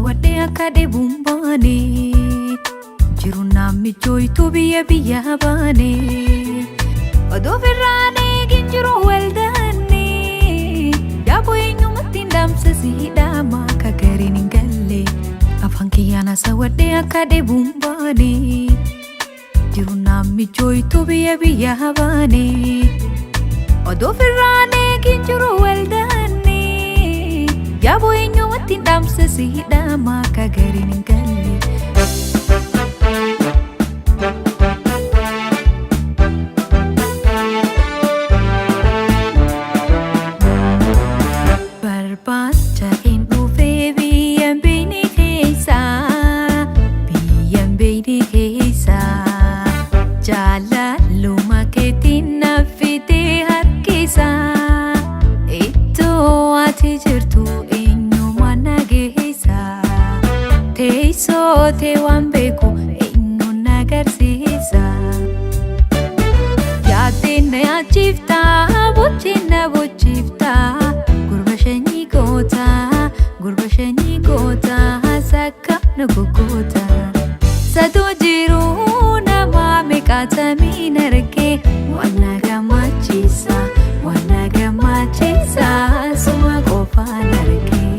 sawadhee akka dheebuun baane. Jiru namni jooytuu biyya biyya baane. Oduu firraan eegin jiru waldaanne. Yaaboo eenyumatti hin dhaamsa si hidhama akka gariin hin galle. Afaan kiyyaan sawadhee akka dheebuun baane. Jiru namni jooytuu biyya biyya baane. Oduu firraan eegin jiru waldaanne. Yaaboo eenyumatti hin dhaamsa si hidhama akka gariin hin galle. Barbaacha hin dhufee biyya beeyni keessa, biyya beeyni keessa. Jaalaluma keetiin na fitee harkisa. Iddoo ati jirtu eenyuma na geessa. Teessoo tee waan beeku eenyu na agarsiisa. Yaaddeen na yaachifta, bocheen na bochifta. Gurba shanyii goota, gurba shanyii goota, sakka na gogoota. Sadoo jiruu nama meeqaatamiin argee waan na gammachiisa, waan na gammachiisa, suma qofaan argee.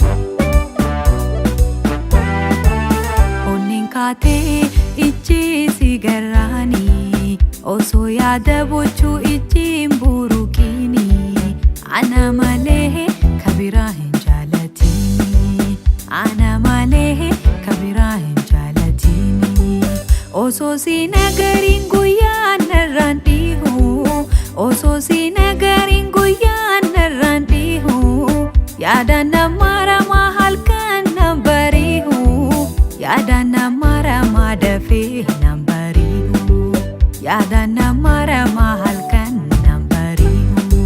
Onneen kaatee ijji si garraanii osoo yaada bochuu ijji hin buruqiini. Ana malee kabiraa hin jaalatini. Ana malee kabiraa hin jaalatini. Osoo si nagariin guyyaa narraan dhiihu. Osoo si nagariin guyyaa narraan dhiihu. Yaada nama ramaa halkan nan bariihu. Yaada nama ramaa dafee nan bariihu. Yaada nama ramaa halkan nan bariihu.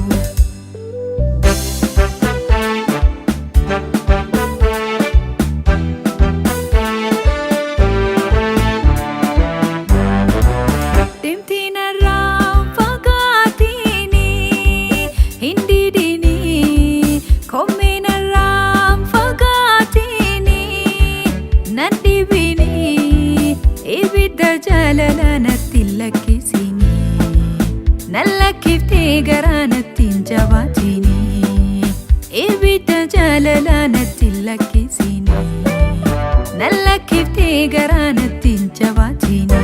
Deemtiin irraan fagaatini hin didini, kommeen irraan fagaatini nan dhibini, ibidda jaalala natti hin lakkisini, nan lakkiftee garaa natti hin jabaatini, ibidda jaalala natti hin lakkisini, nan lakkiftee garaa natti hin jabaatini.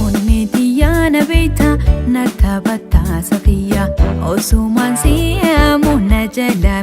Onnee xiyyaa na beekta na taphataa safiyya osumaan si'amu na jala